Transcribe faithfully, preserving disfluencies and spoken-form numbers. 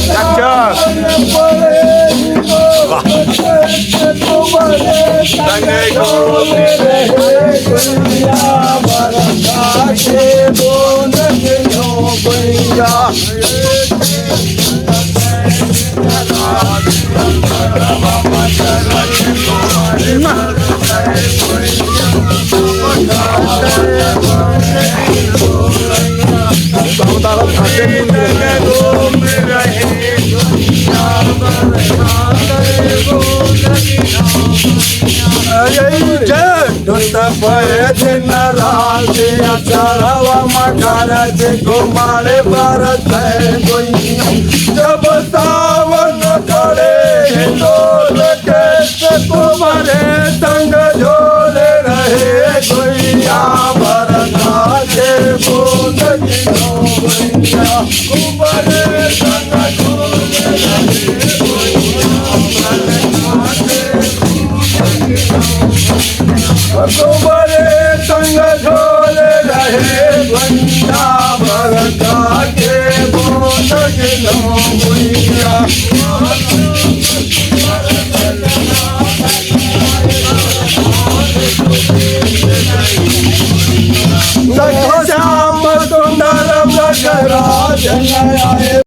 अच्छा। वाह। अरे जय। दोस्त परे दिन रात अचारवा मगर जे घुमारे बरत है दुनिया। जब सावन करे डोल के, कुंवरे संग झोल रहे दुनिया। बरखा के बूंद गिनो दुनिया। कुंवरे संग झोल रहे दुनिया। बरखा के कुंवरे संग झोल रहे दुनिया। बरखा के बूंद गिनो दुनिया। सखी श्याम सुंदर ब्रजराज